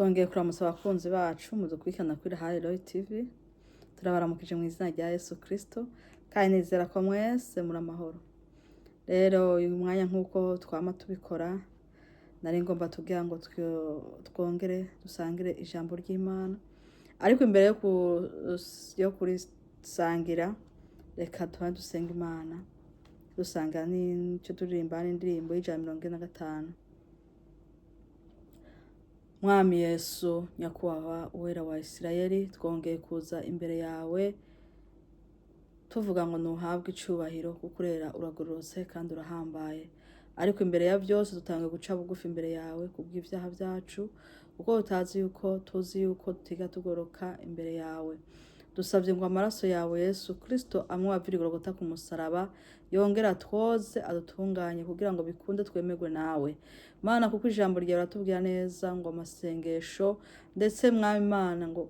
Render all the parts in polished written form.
Twongeye kuramutsa abakunzi bacu mudukurikirana kuri Haleluya TV. Turabaramukije mu izina rya Yesu Kristo kandi nizera ko mwese muri amahoro. Rero uyu mwanya, nk'uko twama tubikora, nari ngomba tugira ngo twongere dusangire ijambo ry'Imana. Ariko imbere yo kurisangira, reka tubanze dusenga Imana, dusangira n'icyo turirimba n'indirimbo y'145. Mwami Yesu, Nyakubahwa Uwera wa Isirayeli, twongeye kuza imbere yawe tuvuga ngo ntuhabwe icubahiro, kuko urera, uragororotse kandi urahambaye. Ariko imbere ya byose, dutangiye guca bugufi imbere yawe kubw'ibyaha byacu, kuko utazi yuko tuzi yuko tutiga tugoroka imbere yawe. Dusabye ngo amaraso yawe Yesu Kristo amwe wavira igorogota ku musaraba yongera atwoze, adutunganye, kugira ngo bikunde twemerwe nawe, Mana, kuko ijambo ryawe ratubwira neza ngo amasengesho ndetse, Mwami Imana, ngo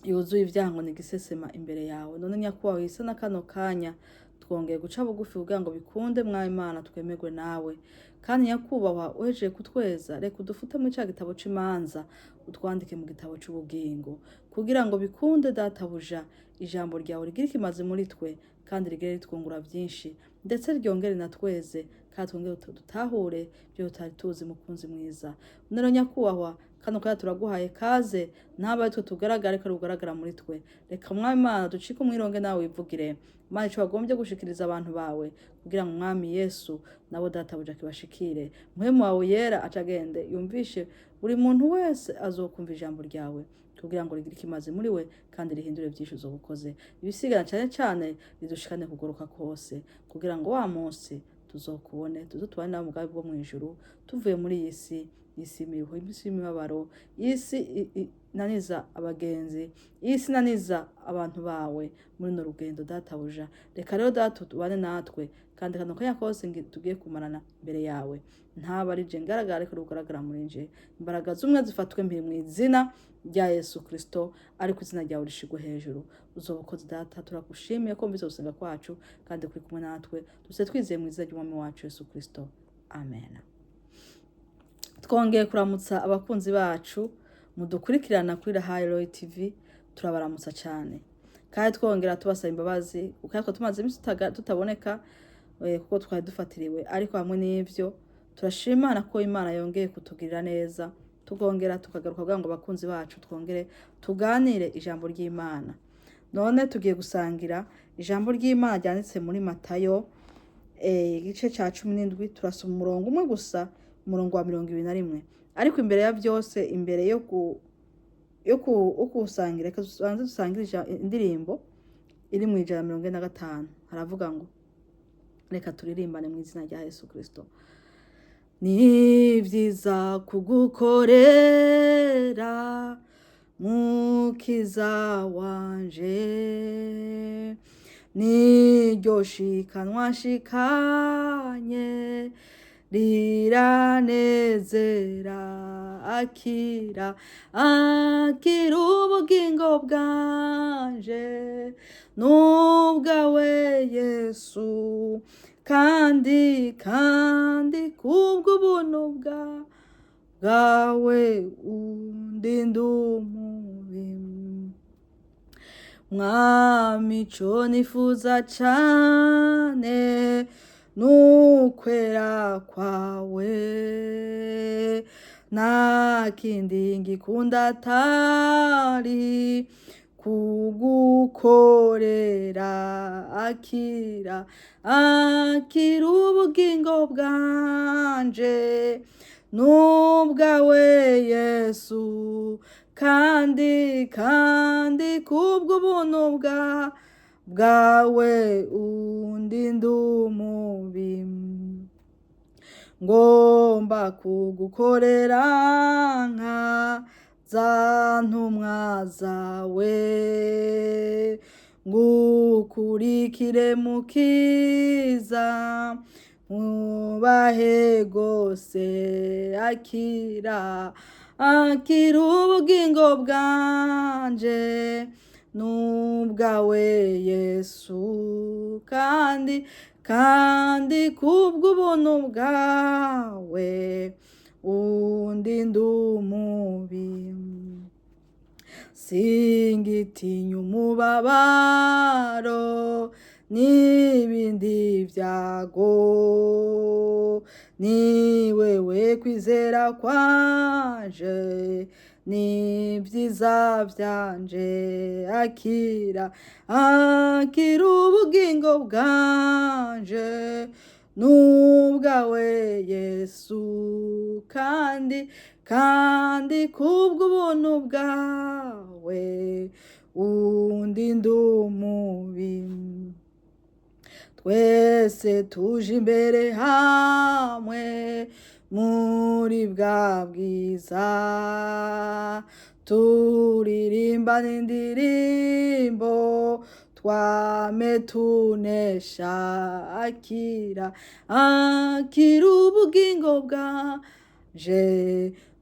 yuzuye ibyaha ngo ni igisesema imbere yawe. None Nyakubahwa, isa na kano kanya twongeye guca bugufi kugira ngo bikunde, Mwami Imana, twemerwe nawe. Kandi Nyakubahwa, uhejeje kutweza, reka udufute muri cya gitabo c'imanza, utwandike mu gitabo c'ubugingo, kugira ngo bikunde, Databuja, ijambo ryawe rigire ikimazi muri twe kandi rigere ritwungura byinshi, ndetse ryongere natweze kandi twongere dutahure ibyo tutari tuzi. Mukunzi mwiza, none Nyakubahwa, kano kanya turaguhaye kaze. Ntaba ari twe tugaragara, ariko rugaragara muri twe. Reka, Mwami Imana, ducike umwironge, nawe wivugire, Imana, ico wagombye gushikiriza abantu bawe, kugira ngo Mwami Yesu nabo, Databuja, kibashikire. Muhemu wawe yera acagende yumvishe buri muntu wese azokumva ijambo ryawe, kugira ngo rigire ikimazi muri we kandi rihindure byinshi uzobukoze. Ibisigara cyane cyane ridushikane kugoroka kose, kugira ngo wa munsi tuzokubone, tuzo tubane nawe mu bwami bwo mu ijuru, tuvuye muri iyi si, isi y'imiruho, isi y'imibabaro, isi inaniza abagenzi, isi inaniza abantu bawe muri runo rugendo. Databuja, reka rero Data tubane natwe, kandi kano kanya kose tugiye kumarana imbere yawe, ntaba ari je ngaragara, ariko rugaragara muri nje. Imbaraga z'umwe zifatwe mpiri mu izina rya Yesu Kristo, ariko izina ryawe rishigwe hejuru. Uzoba ukoze, Data. Turagushimiye ko mvise gusenga kwacu kandi kuri kumwe natwe. Duse twizeye mu izina ry'Umwami wacu Yesu Kristo, amen. Twongeye kuramutsa abakunzi bacu mudukurikirana kuri Haleluya TV. Turabaramutsa cyane kandi twongera tubasaba imbabazi kuko natwe tumaze iminsi tutaboneka, kuko twari dufatiriwe. Ariko hamwe n'ivyo, turashima Imana ko Imana yongeye kutugirira neza, tukongera tukagaruka kugira ngo abakunzi bacu twongere tuganire ijambo ry'Imana. None tugiye gusangira ijambo ry'Imana ryanditse muri Matayo, igice ca 17. Turasoma umurongo umwe gusa, umurongo wa 21. Ariko imbere ya byose, imbere yo kuwusangira, reka tubanze dusangire indirimbo iri mu 145. Haravuga ngo reka turirimbane mu izina rya Yesu Kristo. Ni byiza kugukorera, Mukiza wanje, niryo shikanwa nshikanye, riranezera. Akira, akira ubugingo bwanje n'ubwawe Yesu, kandi kubw'ubuntu bwawe undinde umubi. Mwami, ico nifuza cane n'ukwera kwawe, nta kindi ngikunda atari kugukorera. Akira, akira ubugingo bwanje n'ubwawe Yesu, kandi kubw'ubuntu bwawe undinde umubi. Ngomba kugukorera nka za ntumwa zawe, ngukurikire Mukiza, nkubahe gose. Akira, akira ubugingo bwanje n'ubwawe Yesu, kandi kubw'ubuntu bwawe undinde umubi. Singitinya umubabaro n'ibindi byago, ni wewe kwizera kwanje n'ibyiza byanje. Akira, akira ubugingo bwanje n'ubwawe Yesu, kandi kandi kubw'ubuntu bwawe undinde umubi. Twese tuje imbere hamwe muri bwa bwiza, turirimba n'indirimbo twame tunesha. Akira, akira ubugingo bwanje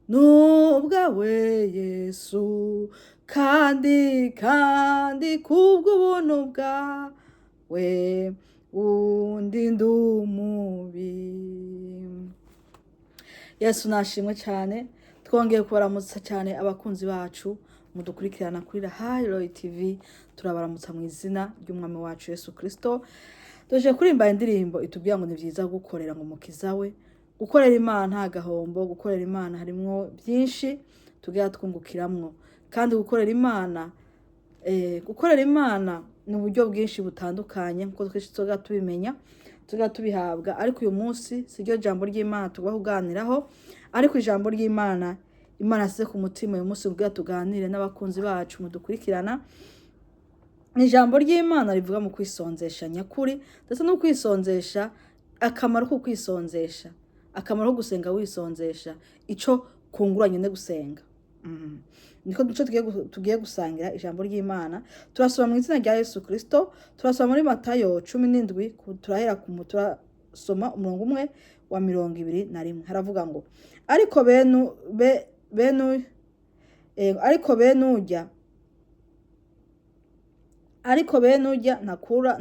n'ubwawe Yesu, kandi kandi kubw'ubuntu bwawe undinde umubi. Yesu nashimwe cyane. Twongeye kubaramutsa cyane abakunzi bacu mudukurikirana kuri Rahayi TV. Turabaramutsa mu izina ry'Umwami wacu Yesu Kristo. Tuje kuririmba indirimbo itubwira ngo ni byiza gukorera ngo Umukiza we. Gukorera Imana nta gahombo, gukorera Imana harimwo byinshi tugera twungukiramwo, kandi gukorera Imana ni uburyo bwinshi butandukanye, nkuko twinshi tuba tubimenya, tuba tubihabwa. Ariko uyu munsi si ryo jambo ry'Imana tugomba kuganiraho, ariko ijambo ry'Imana Imana yasize ku mutima uyu munsi kugira tuganire n'abakunzi bacu mudukurikirana ni ijambo ry'Imana rivuga mu kwisonzesha nyakuri, ndetse no kwisonzesha, akamaro ko kwisonzesha, akamaro ko gusenga wisonzesha, ico kunguranye no gusenga. Niko duco tugiye gusangira ijambo ry'Imana. Turasoma mu izina rya Yesu Kristo. Turasoma muri Matayo 17, turahera ku turasoma umurongo umwe wa 21. Haravuga ngo: ariko benu be, benu ariko bene urya ntakura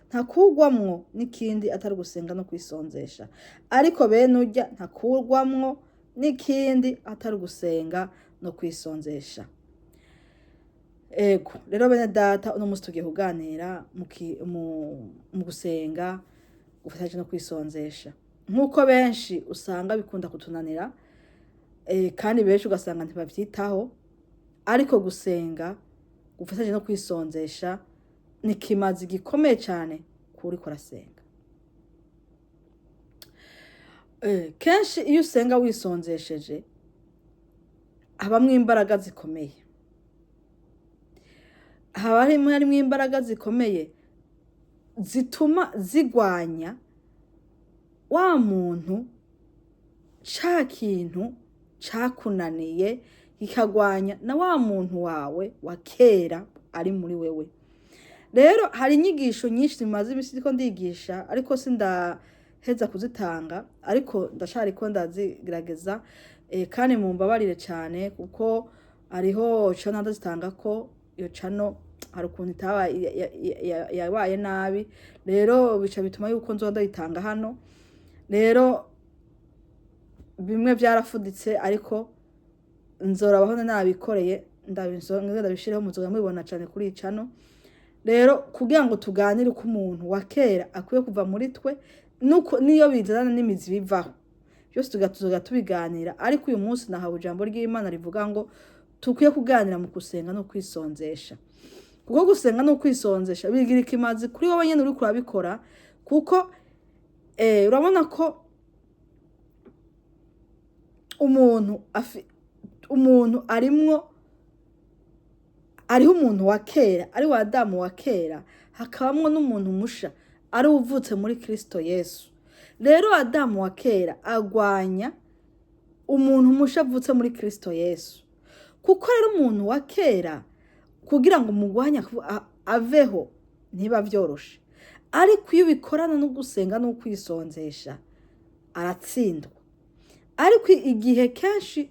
ntakugwamwo n'ikindi atari gusenga no kwisonzesha. Ariko bene urya ntakurwamwo n'ikindi atari gusenga no kwisonzesha. Ego rero, bene data, uno munsi tugiye kuganira mu gusenga gufatanyije no kwisonzesha, nk'uko benshi usanga bikunda kutunanira, kandi benshi ugasanga ntibavyitaho. Ariko gusenga gufatanyije no kwisonzesha ni ikimazi gikomeye cyane kuri arasenga. Kenshi iyo usenga wisonzesheje habamwo imbaraga zikomeye, haba harimwo imbaraga zikomeye zituma zigwanya wa muntu, ca kintu cakunaniye, kikagwanya na wa muntu wawe wa kera ari muri wewe. Rero hari inyigisho nyinshi zimaze imisi ndiko ndigisha, ariko sindaheza kuzitanga, ariko ndacariko ndazigerageza. Kandi mumbabarire cyane kuko hariho channel ndazitanga ko iyo channel hari ukuntu itabaye, yabaye nabi. Rero bica bituma yuko nzoba ndayitanga hano. Rero bimwe byarafuditse, ariko nzorabaho nabikoreye, ndabishireho, muzoga mubibona cyane kuri iyi channel. Rero kugira ngo tuganire uko umuntu wa kera akwiye kuva muri twe, nuko niyo bizana n'imizi bivaho byose, tuzoga tubiganira. Ariko uyu munsi nahawe ijambo ry'Imana rivuga ngo tukwiye kuganira mu gusenga no kwisonzesha, kuko gusenga no kwisonzesha bigira ikimazi kuri wowe nyene uriko urabikora, kuko urabona ko umuntu arimwo, hariho umuntu wa kera ari wa Adamu wa kera, hakabamwo n'umuntu musha ari uvutse muri Kristo Yesu. Rero Adamu wa kera agwanya umuntu musha avutse muri Kristo Yesu, kuko rero umuntu wa kera kugira ngo umugwanye aveho ntiba vyoroshe. Ariko iyo ubikorana no gusenga no kwisonzesha aratsindwa. Ariko igihe kenshi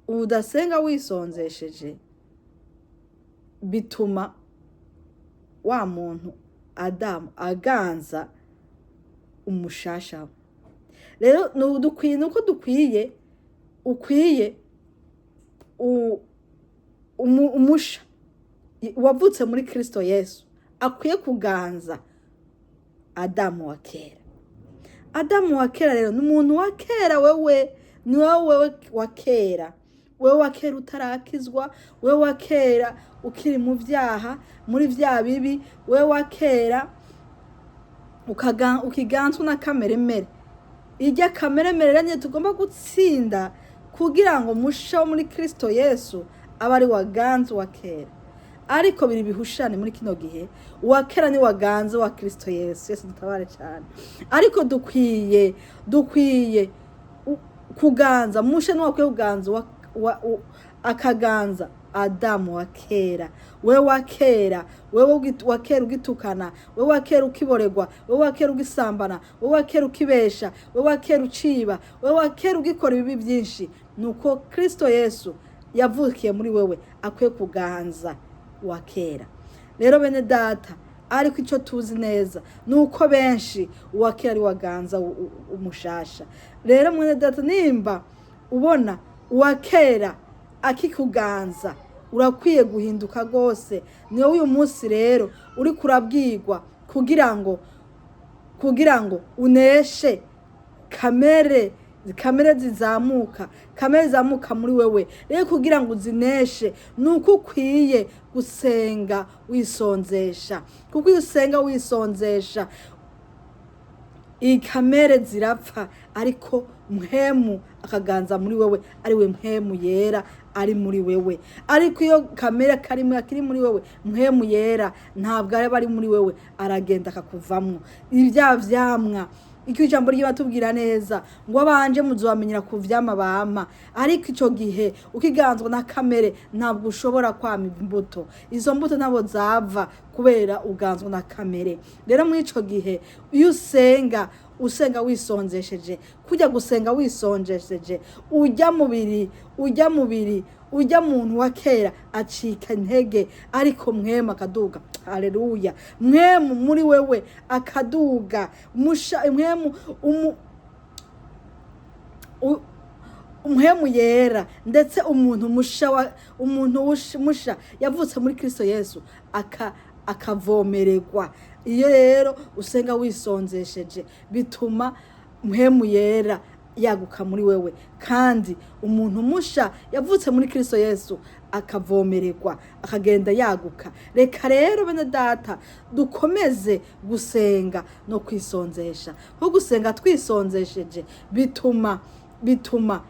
udasenga wisonzesheje bituma wa muntu Adamu aganza umushasha. Rero dukwiye nuko dukwiye ukwiye umusha wavutse muri Kristo Yesu akwiye kuganza Adamu wa kera. Adamu wa kera rero ni umuntu wa kera. Wewe ni wowe wa kera, wewe wa kera utarakizwa, wewe wa kera ukiri mu vyaha, muri vya bibi, wewe wa kera ukiganzwa na kameremere. Irya kameremere rero niyo tugomba gutsinda kugira ngo musha wo muri Kristo Yesu abe ari waganze wa kera. Ariko biri bihushane muri kino gihe, uwa kera ni waganze wa Kristo Yesu. Yesu dutabare cyane. Ariko dukwiye kuganza musha, ni wakwiye kuganza akaganza Adamu wa kera. We wa kera, wewe wa kera ugitukana, we wa kera ukiboregwa, we wa kera ugisambana, we wa kera ukibesha, we wa kera uciba, we wa kera ugikora ibibi byinshi. Nuko Kristo Yesu yavukiye muri wewe akwiye kuganza wa kera. Rero bene data, ariko icyo tuzi neza ni uko benshi uwa kera ari waganza umushasha. Rero mwene data, nimba ubona uwa kera akikuganza, urakwiye guhinduka rwose. Ni wowe uyu munsi rero uri kurabwirwa kugira ngo uneshe kamere, kamere zizamuka, kamere zizamuka muri wewe. Rero kugira ngo uzineshe ni uko ukwiye gusenga wisonzesha, kuko iyo usenga wisonzesha, iyi kamere zirapfa, ariko mpwemu akaganza muri wewe, ari we mpwemu yera ari muri wewe. Ariko iyo kamere karimwe akiri muri wewe, mpwemu yera ntabwo aba ari muri wewe, aragenda akakuvamwo. Ibya vyamwa, icyo ijambo ry'Imana tubwira neza ngo abanje muzobamenyera ku vyama bama. Ariko ico gihe ukiganzwa na kamere, ntabwo ushobora kwama imbuto. Izo mbuto ntabwo zava kubera uganzwa na kamere. Rero muri ico gihe iyo usenga, usenga wisonzesheje, kujya gusenga wisonzesheje, ujya mubiri, ujya muntu wa kera acika intege, ariko mwema akaduga. Haleluya! Mwemu muri wewe akaduga, musha mwemu umuhemu yera, ndetse umuntu musha umuntu musha yavutse muri Kristo Yesu akavomererwa. Iyo rero usenga wisonzesheje, bituma muhemu yera yaguka muri wewe, kandi umuntu musha yavutse muri Kristo Yesu akavomererwa, akagenda yaguka. Reka rero bene data dukomeze gusenga no kwisonzesha, kuko gusenga twisonzesheje bituma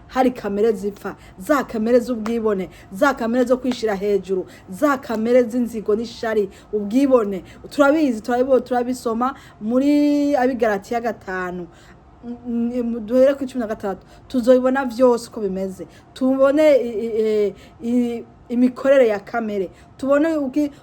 hari kamere zipfa, za kamere z'ubwibone, za kamere zo kwishira hejuru, za kamere z'inzigo n'ishari, ubwibone. Turabizi, turabibona, turabisoma muri Abigaratiya 5, duhere ku 16, tuzobibona vyose uko bimeze, tubone imikorere ya kamere, tubone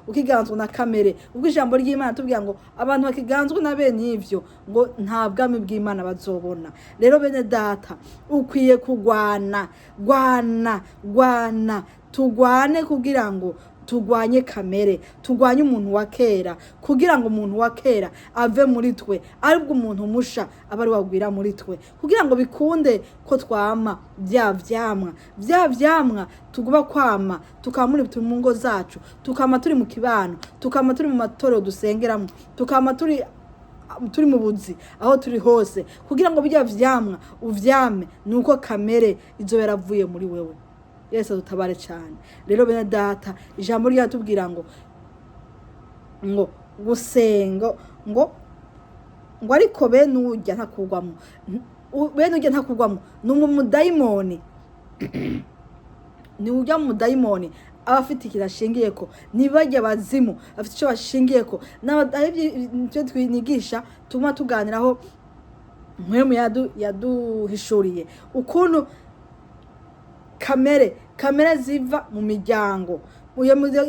ukiganzwa na kamere. Ubwo ijambo ry'Imana tubwira ngo abantu bakiganzwa na bene ivyo ngo nta bwami bw'Imana bazobona. Rero bene data, ukwiye kugwana, gwana, gwana, tugwane kugira ngo tugwanye kamere, tugwanye umuntu wa kera, kugira ngo umuntu wa kera ave muri twe, aribwo umuntu musha aba ari wagwira muri twe, kugira ngo bikunde ko twama bya vyamwa, bya vyamwa tuguma kwama, tukaba muri turi mu ngo zacu, tukama turi mu kibano, tukama turi mu matorero dusengeramo, tukama turi mu buzi, aho turi hose. Kugira ngo bijya vyamwa uvyame, nuko kamere izo yaravuye muri wewe. Yesu adutabare cyane. Rero bene data, ijambo ryatubwira ngo gusenga ngo ariko bene ujya ntakugwamo, bene ujya ntakugwamo ni umudayimoni, ni ujya mu mudayimoni aba afite ikintu ashingiye ko, ntibajya abazimu afite icyo bashingiye ko. Ibyo twinigisha tuguma tuganiraho, mpwemu yaduhishuriye ukuntu kamere ziva mu miryango.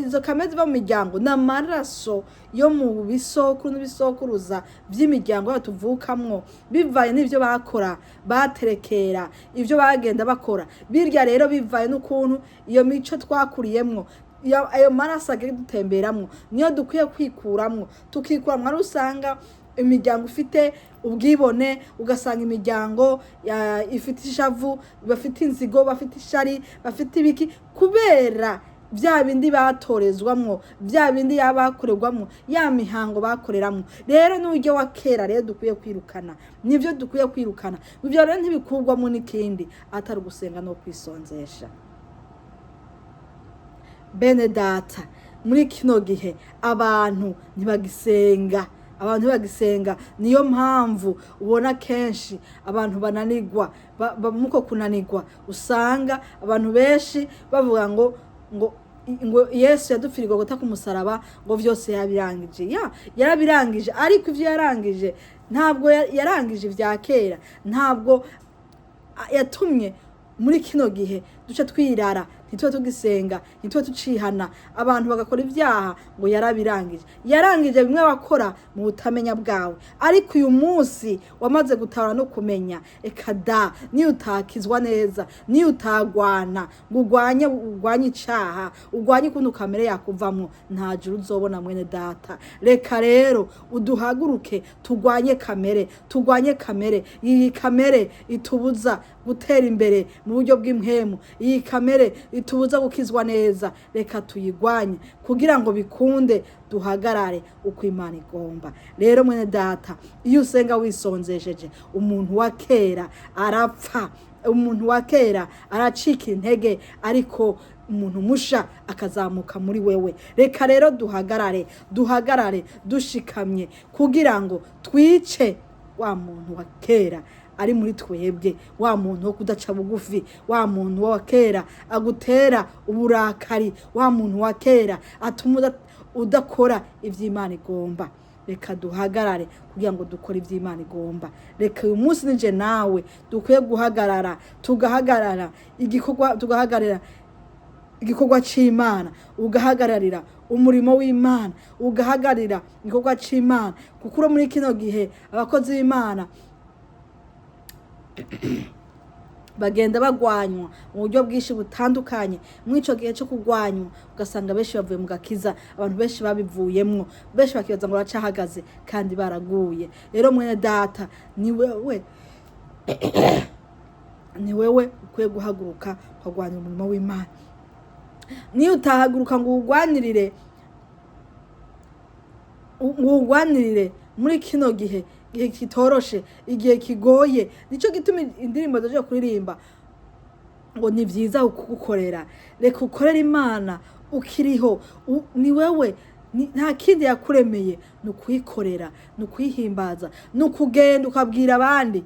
Izo kamere ziva mu miryango ni amaraso yo mu bisokuru n'ibisokuruza by'imiryango yacu tuvukamwo, bivaye n'ibyo bakora, baterekera ibyo bagenda bakora birya. Rero bivaye n'ukuntu iyo mico twakuriyemwo, ayo maraso agiye dutemberamwo, niyo dukwiye kwikuramwo, tukikuramwo. Ari usanga Imiryango ifite ubwibone, ugasanga imiryango ifite ishavu, bafite inzigo, bafite ishari, bafite ibiki, kubera bya bindi batorezwamwo, bya bindi bakorerwamwo, ya mihango bakoreramwo. Rero n'uburyo wa kera rero dukwiye kwirukana, nibyo dukwiye kwirukana. Ibyo rero ntibikurwamo n'ikindi atari ugusenga no kwisonzesha. Bene data, muri kino gihe abantu ntibagisenga, abantu ntibagisenga. Niyo mpamvu ubona kenshi abantu bananigwa. Muko kunanigwa, usanga abantu benshi bavuga ngo Yesu yadupfiriye guta ku musaraba, ngo byose yabirangije. Ya, yarabirangije, ariko ibyo yarangije ntabwo yarangije ibya kera. Ntabwo yatumye muri kino gihe duce twirara, ntitube tugisenga, ntitube tucihana, abantu bagakora ibyaha ngo yarabirangije. Yarangije bimwe bakora mu butamenya bwawe, ariko uyu munsi wamaze gutabara no kumenya. Eka da, niyo utakizwa neza, niyo utagwana ngo urwanye icaha, urwanye ukuntu kamere yakuvamwo, nta juru uzobona, mwene data. Reka rero uduhaguruke, turwanye kamere, turwanye kamere. Iyi kamere itubuza gutera imbere mu buryo bw'impwemu, iyi kamere itubuza gukizwa neza, reka tuyigwanye kugira ngo bikunde duhagarare uko Imana igomba. Rero mwene data, iyo usenga wisonzesheje, umuntu wa kera arapfa, umuntu wa kera aracika intege, ariko umuntu musha akazamuka muri wewe. Reka rero duhagarare, duhagarare dushikamye kugira ngo twice wa muntu wa kera ari muri twebwe, wa muntu wo kudaca bugufi, wa muntu wa kera agutera uburakari, wa muntu wa kera atuma udakora ivy'Imana igomba. Reka duhagarare kugira ngo dukore ivy'Imana igomba. Reka uyu munsi nije nawe dukwiye guhagarara, tugahagarara igikorwa, tugahagarara igikorwa c'Imana, ugahagararira umurimo w'Imana, ugahagararira igikorwa c'Imana, kuko uro muri kino gihe abakozi b'Imana bagenda bagwanywa mu buryo bwinshi butandukanye. Muri ico gihe cyo kugwanywa, ugasanga benshi bavuye mu gakiza, abantu benshi babivuyemwo, benshi bakibaza ngo baracahagaze kandi baraguye. Rero mwene data, ni wewe ukwiye guhaguruka ukagwanira umurimo w'Imana. Niyo utahaguruka ngo uwugwanirire muri kino gihe, igihe kitoroshe, igihe kigoye, nico gituma indirimbo zaje kuririmba ngo ni vyiza kugukorera. Reka ukorere Imana ukiriho. Ni wewe, nta kindi yakuremeye, ni ukuyikorera, ni ukuyihimbaza, ni ukugenda ukabwira abandi.